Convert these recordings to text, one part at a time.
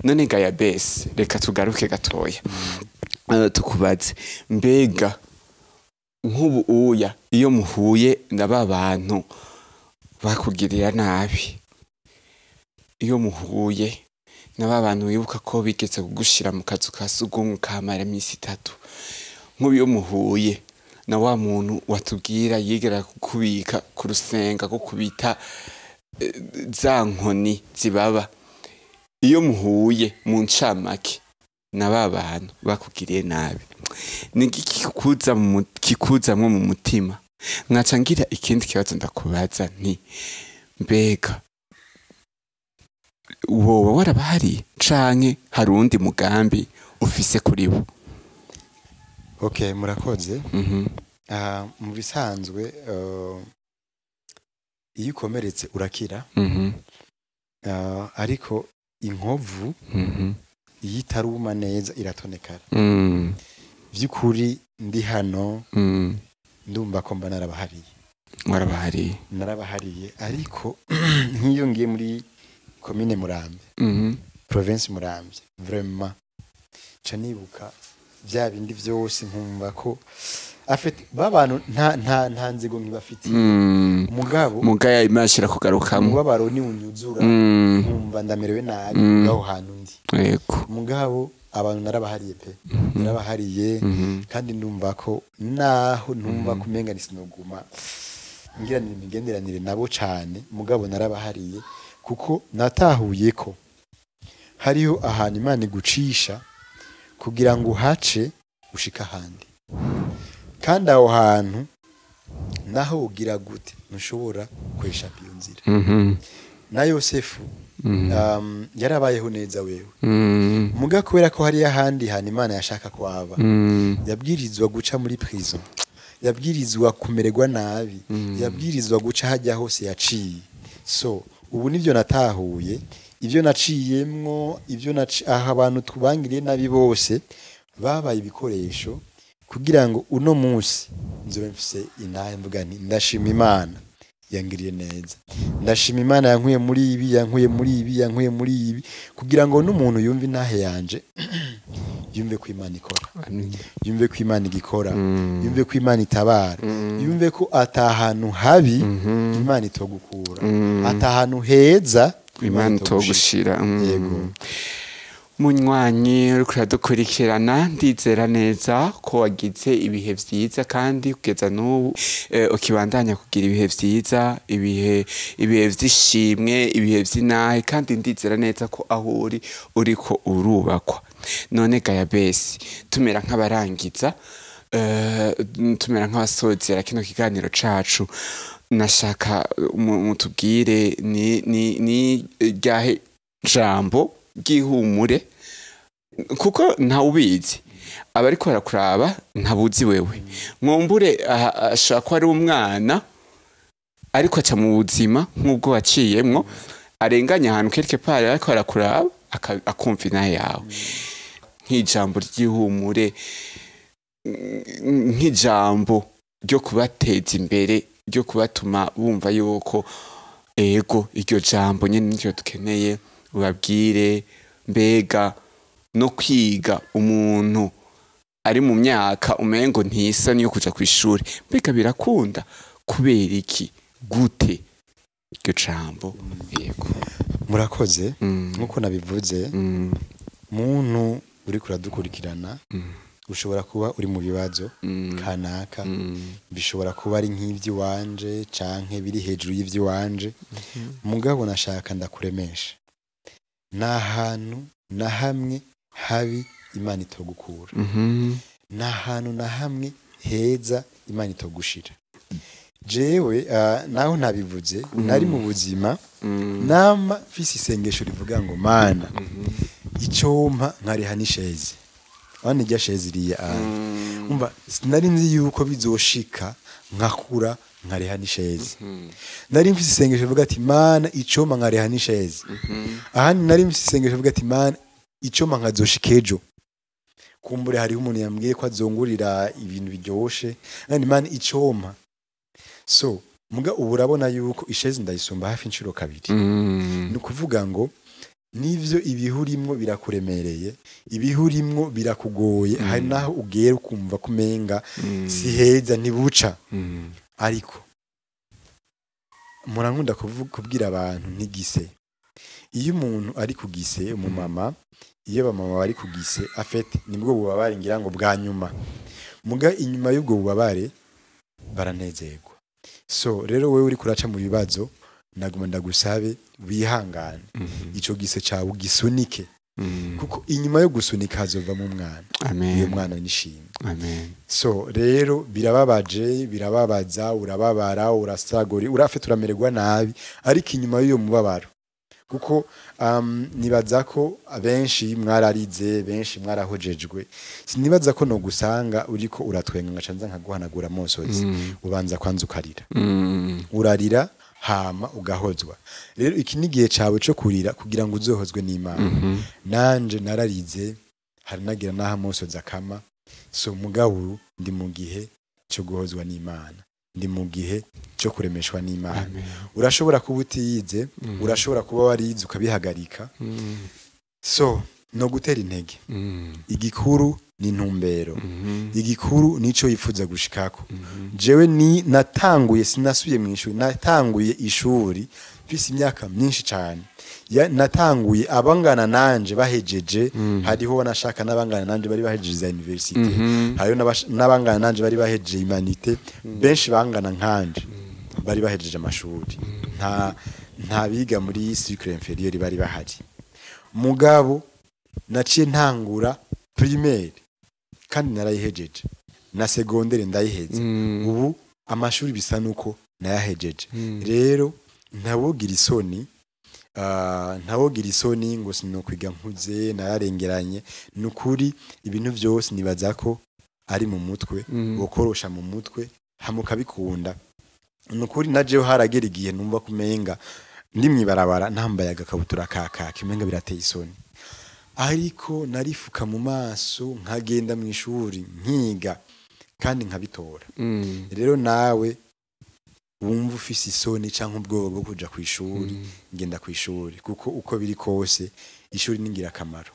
None ga Yabesi, reka tugaruke gatoya. Tukubaze, mbega nk'ubu uya iyo muhuye na ba bantu bakugirira nabi, iyo muhuye na ba bantu wibuka ko bigeze kugushira mu kazu ka sugumwe kamara iminsi 3, nk'ubu iyo muhuye na wa muntu watubwira yigera kukubika ku rusenga, kukubita za nkoni zibaba, iyo muhuye mu ncamake na ba bantu bakugiriye nabi, ni iki kikuzamwo mu mutima? Nkaca ngira ikindi kibazo ndakubaza nti: mbega woba warabahariye canke hari uwundi mugambi ufise kuri bo? Okay, murakoze. Mu bisanzwe, iyo ukomeretse urakira. Ariko inkovu iyo itaruma neza iratonekara. Vy'ukuri ndi hano, ndumva ko mba narabahariye. Warabahariye. Narabahariye, ariko nk'iyo ngiye muri komine Muramvya, province Muramvya, vraiment ca nibuka vya bindi vyose, nkumva ko afite ba bantu nta nzigo nkibafitiye. Mugabo mugaya Imana kugarukamo. Umubabaro ni unyuzura, nkumva ndamerewe nabi aho hantu ndi. Mugabo abantu narabahariye pe, narabahariye. Kandi ndumva ko naho ntumva kumenga ni sinoguma ngiranira imigenderanire nabo cane, mugabo narabahariye kuko natahuye ko hariho ahantu Imana igucisha kugira ngo uhace ushika ahandi, kandi aho hantu naho ugira gute ntushobora kweshapa iyo nzira. Na Yosefu yarabayeho neza wewe, muga kubera ko hariyo ahandi hantu Imana yashaka ko aba, yabwirizwa guca muri prison, yabwirizwa kumererwa nabi, yabwirizwa guca hajya hose yaciye. So ubu nivyo natahuye, ibyo naciyemwo, ibyo aha abantu tubangiriye nabi bose babaye ibikoresho kugira ngo uno munsi nzobe mfise intahe mvuga nti: ndashima Imana yangiriye neza, ndashima Imana yankuye muri ibi, yankuye muri ibi, yankuye muri ibi, kugira ngo n'umuntu yumve intahe yanje, yumve ko Imana ikora, yumve ko Imana igikora, yumve ko Imana itabara, yumve ko atahantu habi Imana itogukura, atahantu heza Imana itogushira. Yego. Munywanyi uriko uradukurikirana, ndizera neza ko wagize ibihe vyiza kandi kugeza n'ubu ukibandanya kugira ibihe vyiza, ibihe vy'ishimwe, ibihe vy'inahe, kandi ndizera neza ko aho uri uriko urubakwa. None ga Yabesi, tumera nk'abarangiza, tumera nk'abasozera kino kiganiro cacu, nashaka mutubwire ni ryahe jambo ry'ihumure, kuko ntawubizi abariko barakuraba, ntabuzi wewe, mwumbure ashobora kuba ari umwana ariko aca mu buzima nk'ubwo waciyemwo, arenganya ahantu quelque part ariko arakuraba, akumva inahe yawe, nk'ijambo ry'ihumure, nk'ijambo ryo kubateza imbere, ryo kubatuma bumva yuko ego iryo jambo nyene niryo dukeneye, ubabwire. Mbega no kwiga, umuntu ari mu myaka umengo ntisa niyo kuja kw'ishuri, mbega birakunda kubera iki, gute? Iryo jambo, yego. Murakoze. Nk'uko nabivuze, muntu uri kuradukurikirana, ushobora kuba uri mu bibazo kanaka, bishobora kuba ari nk'ivy'iwanje canke biri hejuru y'ivy'iwanje, mugabo nashaka ndakuremesha: nta hantu na hamwe habi Imana itogukura, nta hantu na hamwe heza Imana itogushira. Jewe naho ntabivuze, nari mu buzima nama mfise isengesho rivuga ngo: Mana, icompa nkariha n'isheze wana irya sheze iriya aya. Umva, sinari nzi yuko bizoshika nkakura nkariha n'isheze. Nari mfise isengesho rivuga ati: Mana, icompa nkariha n'isheze. Ahandi nari mfise isengesho rivuga ati: Mana, icompa nkazoshika ejo, kumbure hariho umuntu yambwiye ko azongurira ibintu biryoshe, kandi Mana icompa. So muga ubu urabona yuko isheze ndayisumba hafi inshuro 2. Ni ukuvuga ngo Nivyo ibihurimwo birakuremereye, ibihurimwo birakugoye, hari naho ugera ukumva kumenga si heza ntibuca. Ariko murankunda kubwira abantu ntigise. Iyo umuntu ari kugise, umumama, iyo abamama bari kugise afete nibwo bubabare ngira ngo bwa nyuma. Muga inyuma y'ubwo bubabare baranezerwa. So rero wewe uri kuraca mu bibazo, naguma ndagusabe wihangane. Ico gise cawe ugisunike. Kuko inyuma yo gusunika hazova mu mwana. Uyo mwana nishimwe. Amen. So rero birababaje, birababaza, urababara, urasagori, urafite uramererwa nabi, ariko inyuma y'uyo mubabaro kuko nibaza ko abenshi mwararize, benshi mwarahojejwe, sinibaza ko no gusanga uriko uratwenga ngacanza nkaguhanagura amosozi. Ubanza kwanza ukarira. Urarira hama ugahozwa. Rero iki ni gihe cawe co kurira kugira ngo uzohozwe n'Imana. Nanje nararize, hari nagira naho amosozi akama. So mugabo ndi mu gihe cyo guhozwa n'Imana, ndi mu gihe cyo kuremeshwa n'Imana. Urashobora kuba utiyize, urashobora kuba warize ukabihagarika. So no gutera intege. Igikuru ni intumbero. Igikuru nico yifuza gushikako. Jewe ni natanguye, sinasubiye mu ishuri, natanguye ishuri mfise imyaka myinshi cyane. Natanguye abangana nanje bahejeje, hariho nashaka n'abangana nanje bari bahejeje za university, hariho n'abangana nanje bari bahejeje humanité, benshi bangana nkanje bari bahejeje amashuri. Nta biga muri cycle inférieur bari bahari. Mugabo naciye ntangura primaire kandi narayihejeje, na secondaire ndayiheze. Ubu amashuri bisa nuko nayahejeje. Rero ntawogira isoni, ntawogira isoni ngo sinokwiga nkuze nararengeranye. Nukuri ibintu byose nibaza ko ari mu mutwe, wokorosha mu mutwe hamuka bikunda. Nukuri najeho haragera igihe numva kumenga ndi mwibarabara ntambaye agakabutura kakake, umenga birateye isoni. Ariko narifuka mu maso nkagenda mu ishuri nkiga kandi nkabitora. Rero nawe wumva ufise isoni canke ubwoba bwo kuja kwishuri, ngenda kwishuri kuko uko biri kose ishuri ni ingirakamaro.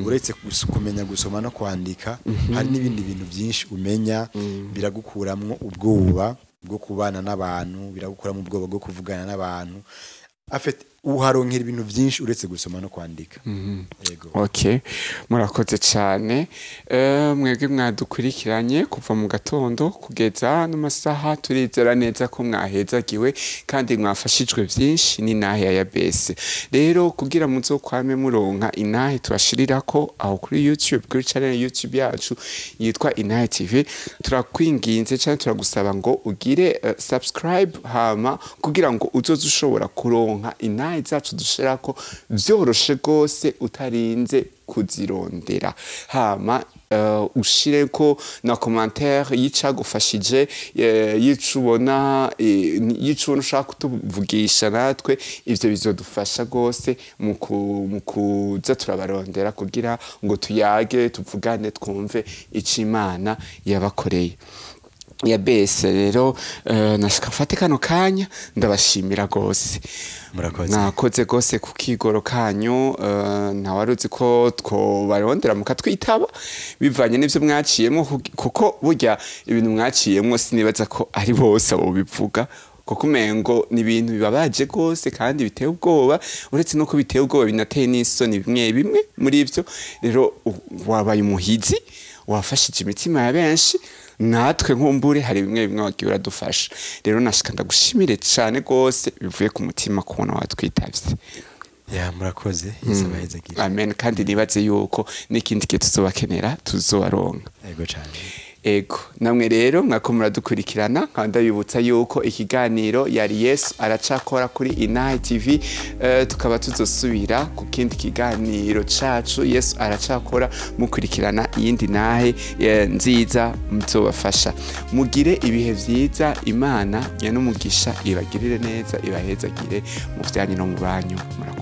Uretse kumenya gusoma no kwandika, hari n'ibindi bintu byinshi umenya, biragukuramwo ubwoba bwo kubana n'abantu, biragukuramwo ubwoba bwo kuvugana n'abantu. Afite uharonkera ibintu byinshi uretse gusoma no kwandika. Yego. Okay, murakoze cyane. Mwebwe mwadukurikiranye kuva mu gatondo kugeza no masaha, turizera neza ko mwahezagiwe kandi mwafashijwe byinshi n'inahe ya Yabesi. Rero kugira muzokwame muronka inahe tubashirirako aho kuri YouTube, kuri channel YouTube yacu yitwa Inahe TV, turakwinginze cyane turagusaba ngo ugire subscribe hama kugira ngo uzoze ushobora kuronka inahe zacu dushirako byoroshe gose utarinze kuzirondera. Hama ushireko na commentaire yicagufashije, yicubona ushaka kutuvugisha natwe, ivyo bizodufasha gose mu kuza turabarondera kugira ngo tuyage, tuvugane, twumve ico Imana yabakoreye. Yabese rero nashaka mfate kano kanya ndabashimira gose. Murakoze. Mwakoze gose ku kigoro kanyu, ntawaruzi ko twobarondera mukatwitaba bivanye n'ivyo mwaciyemo, kuko burya ibintu mwaciyemo sinibaza ko ari bose abo bivuga, kuko umengo ni ibintu bibabaje gose kandi biteye ubwoba. Uretse no ko biteye ubwoba binateye n'isoni bimwe bimwe muri ivyo. Rero wabaye umuhizi, wafashije imitima ya benshi, natwe nkumbure hari bimwe bimwe wagiye uradufasha. Rero nashika ndagushimire cyane gose bivuye ku mutima kubona watwitavye. Ya, murakoze. Yesu abahezagira. Amen. Kandi nibaze yuko n'ikindi gihe tuzobakenera tuzobaronka. Yego cyane. Ego, namwe rero mwako muradukurikirana, nkaba ndabibutsa yuko ikiganiro yari Yesu aracakora kuri Inahe TV. Tukaba tuzosubira ku kindi kiganiro cacu Yesu aracakora, mukurikirana iyindi nahe nziza muzobafasha. Mugire ibihe vyiza, Imana ya n'umugisha ibagirire neza, ibahezagire mu vyanyu no mu banyu. Murakoze.